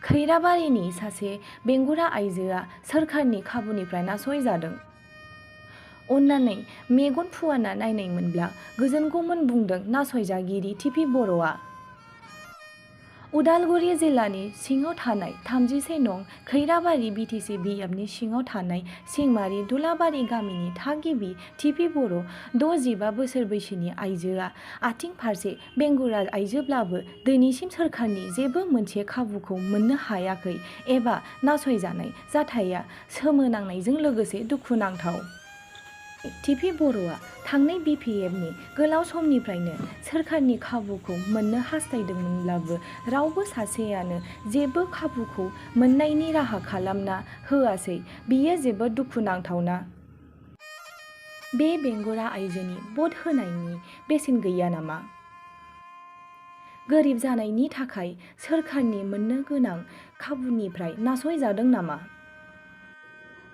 खैराबारिनि सासे बेंगुरा आइजोआ सोरखारनि खाबुनिफ्राय नासयजादों। अन्नानै मेगन फुवारना नायनायमोनब्ला गोजोनगौमोन बुंदों नासयजागिरि टिपि बर'आ। उदालगुरि जिल्लानि सिङाव थानाय 31 नं खैराबारि बिटिसि बियाबनि सिङाव थानाय सिंमारि दुलाबारि गामिनि थागिबि टिपि बर' 65 बोसोर बैसोनि आइजोआ आथिं फारसे बेंगुरा आइजोब्लाबो दिनैसिम सोरखारनि जेबो मोनसे खाबुखौ मोननो हायाखै एबा नासयजानाय जाथाया सोमोनांनायजों लोगोसे दुखुनांथाव। टिपि बर'आ थांनाय बिपिएफनि गोलाव समनिफ्रायनो सोरखारनि खाबुखौ मोननो हास्थायदोंमोनब्लाबो रावबो सासेयानो जेबो खाबुखौ मोननायनि राहा खालामना होआसै। बियो जोबोद दुखुनांथावना। बे बेंगुरा आइजोनि भट होनायनि बेसेन गैया नामा? गोरिब जानायनि थाखाय सोरखारनि मोननो गोनां खाबुनिफ्राय नासयजादों नामा?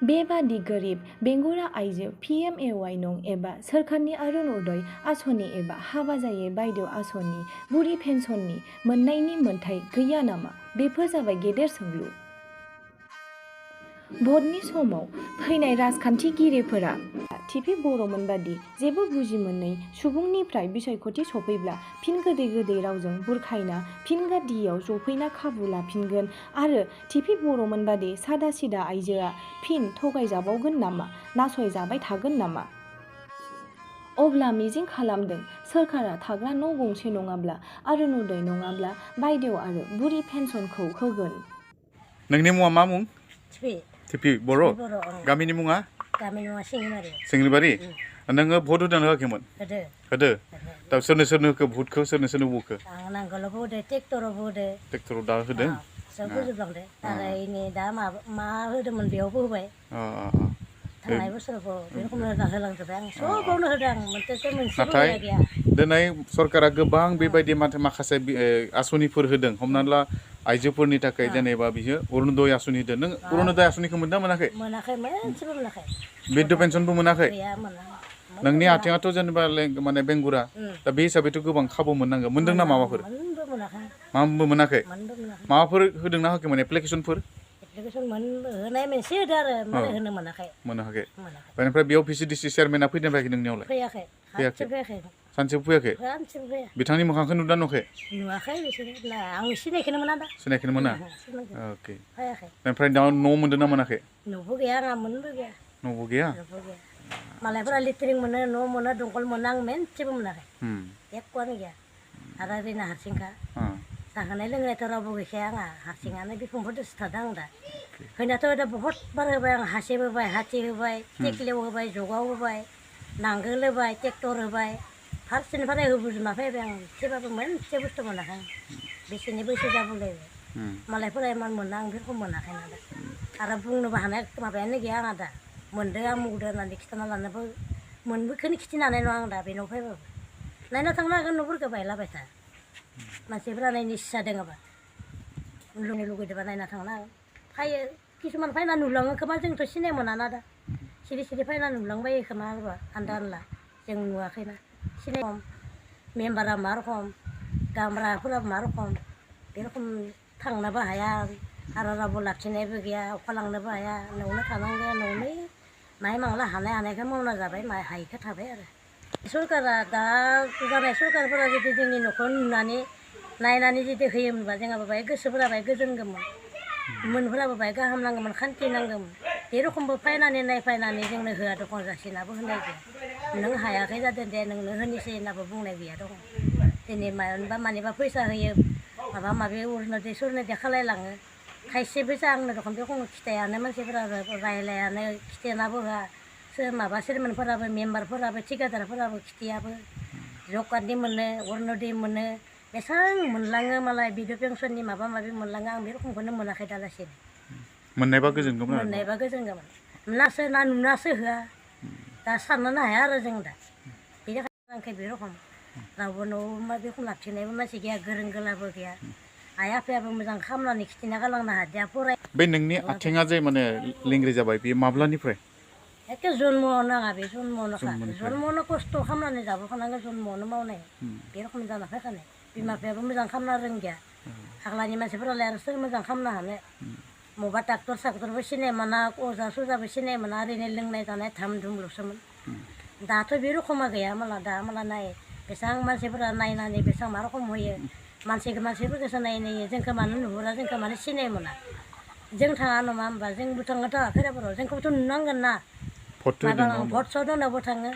बेबादि गोरिब बेंगुरा आइजो PMAY नं एबा सोरखारनि अरुण'दय आसनि एबा हाबा जायै बायदेव आसनि बुरि पेन्सननि मोननायनि मोन्थाय गैया नामा? बेफोर जाबाय गेदेर सोंलु। भटनि समाव फैनाय राजखान्थिगिरिफोरा टिपि बर'मोनबादि जेबो बुजि मोनै सुबुंनिफ्राय बिसायख'थि सफैब्ला फिन गोदै गोदै रावजों बुरखायना फिन गादियाव जफैना खाबु लाफिनगोन आरो टिपि बर'मोनबादि सादा सिदा आइजोआ फिन थगायजाबावगोन नामा? नासयजाबाय थागोन नामा? अब्ला मिजिं खालामदों सोरखारा थाग्रा न' गंसे नङाब्ला अरुण'दय नङाब्ला बायदेव आरो बुरि पेन्सनखौ होगोन। नोंनि मुङा मा मुं? टिपि बर'। बर'। गामिनि मुङा? गामिनि मुङा सिंगिमारि। सिंगिमारि? नोङो भट होदोंना होआखैमोन? होदो। दा सोरनो सोरनो होखो भटखौ सोरनो सोरनो होखो? आं नांगोलावबो होदो, ट्रेक्टरावबो होदो। ट्रेक्टराव दा होदों? सब होजोबलांदो। आरो इनि दा मा होदोंमोन बेयावबो होबाय। थांनाय बोसोरावबो बे रखमनो होलांजोब्बाय आं। सबावनो होदों आं मोनसेबो गैया। दिनै सरकारा गोबां बेबायदि माखासे आसनिफोर होदों। हमनानै ला आइजोफोरनि थाखाय जेनेबा बियो अरुण'दय आसनि होदों। नों अरुण'दय आसनिखौ मोनदों मोनाखै? मोनाखै, मोनसेबो मोनाखै। बिधवा पेन्सनबो मोनाखै? गैया, मोना। नोंनि आथिङाथ' जेनेबा माने बेंगुरा दा बे हिसाबैथ' गोबां खाबु मोननांगौ। मोनदों ना माबाफोर? माबो मोनाखै? माबाफोर होदोंना होआखैमोन एप्लिकेसनफोर? एप्लिकेसन होनाय मोनसे होदो आरो माने होनो मोनाखै। मोनाखै। बेनिफ्राय बेयाव VCDC चेयारमेना फैदों फैयाखै नोंनियावलाय? फैयाखै। फैयाखै। सानसेबो फैयाखै? सानसेबो फैया। बिथांनि मोखांखौ नुदोंना नुवाखै? नुवाखै बिसोरो। आं सिनायखोनो मोना दा। सिनायखोनो मोना? अके। फैयाखै। बेनिफ्राय दा न' मोनदों ना मोनाखै? न'बो गैया, आंहा मोनबो गैया। न'बो गैया? न'बो गैया। मालायफोरा लेट्रिन मोनो, न' मोनो, दंखल मोनो, आं मोनसेबो मोनाखै। एखआनो गैया। आरो ओरैनो हारसिंखा। जाहोनाय लोंनायाथ' रावबो गैखाया आंहा। हारसिङानो बिखुंफोरजोंसो थादों आं दा। होनायाथ' दा बहुत बार होबाय आं। हासिब होबाय, हाथि होबाय, टेक्लियाव होबाय, जगाव होबाय, नांगोल होबाय, ट्रेक्टर होबाय। फारसेनिफ्राय होबोजोबना फैबाय आं। एसेबाबो मोनसे बुस्थु मोनाखै आं। बेसेनि बैसो जाबोलायबाय। मालायफोरा इमान मोना, आं बे रखम मोनाखै ना दा। आरो बुंनोबो हानाय माबायानो गैया आंहा दा। मोनदों आं मुगदो होननानै खिथाना लानोबो मोनबोखौनो खिथिनो हानाय नङा आं दा बे न'आव फैबाबो। नायना थांनो हागोन न'फोरखौ बायलाबाय था। मानसिफोरा नायनो इस्सा दङबा, लुनो लुगैदोंबा नायना थांनो हागोन। फैयो किसुमान फैना नुलाङो खोमा, जोंथ' सिनाय मोनाना दा। सिरि सिरि फैना नुलांबायो खोमा आरोबा आन्दा आनला। जों नुवाखैना। सिनाय मेम्बारा मा रखम, गामब्राफोरा मा रखम, बे रखम थांनोबो हाया आरो रावबो लाखिनायबो गैया, अखा लांनोबो हाया। न'आवनो थानांगौ, न'आवनो माइ मांला हानायखौ मावना जाबाय, हायिखौ थाबाय आरो। सरकारा दा जानाय सरकारफोरा जुदि जोंनि न'खौ नुनानै नायनानै जुदि होयोमोनबा जोंहाबो बाहाय गोसोफोरा बाहाय गोजोनगौमोन। मोनफोराबो बाहाय गाहाम नांगौमोन, खान्थि नांगौमोन। बे रखमबो फैनानै नायफैनानै जोंनो होआ दखन जासिनाबो होनाय गैया। नों हायाखै जादों दे नोंनो होनोसै होननाबो बुंनाय गैया दखन। दिनै मानिबा फैसा होयो, माबा माबि अरुण'दय सुरुन'दय खालायलाङो। खायसे फैसा आंनो दखन बे रखम खिथायानो मानसिफोरा रायलायानो, खिथानाबो होआ। माबा चेयारमेनफोराबो, मेम्बारफोराबो, थिकादारफोराबो खिथियाबो। जब कार्डनि मोनो, अरुण'दय मोनो, बेसेबां मोनलाङो मालाय बिधवा पेन्सननि माबा माबि मोनलाङो, आं बे रखमखौनो मोनाखै दालासिनो। मोननायबा गोजोनगौमोन। मोननायबा गोजोनगौमोन। नासो ना नुनासो होआ। दा साननोनो हाया आरो जों दा। बेनि थाखाय आंखौ बे रखम रावबो न'आव बे रखम लाखिनायबो मानसि गैया, गोरों गोराबो गैया। आइ आफायाबो मोजां खालामनानै खिथिना गालांनो हादिया, फराय। बे नोंनि आथिङा जे माने लेंग्रि जाबाय, बेयो माब्लानिफ्राय? एखे जन्मआवनो आंहा बे जन्मआवनोखा। जन्मआवनो खस्थ' खालामनानै जाबोखानांगौ, जन्मआवनो मावनाय। बे रखम जाना फैखानाय। बिमा बिफायाबो मोजां खालामनो रोंदिया। आग्लानि मानसिफोरालाय आरो सोर मोजां खालामनो हानो मबा डाक्टर साक्टरबो सिनाय मोना अजा सजाबो सिनाय मोना ओरैनो लोंनाय जानाय धाम धुमल'सोमोन दाथ' बे रखमा गैया माला दा माला नाय बेसेबां मानसिफोरा नायनानै बेसेबां मा रखम होयो मानसिफोरखौसो नायो जोंखौ मानो नुहुरा जोंखौ मानो सिनाय मोना जों थाङा नङा होमबा जोंबो थाङो थाङा खैराफोराव जोंखौबोथ' नुनांगोन ना भट सट होनायावबो थाङो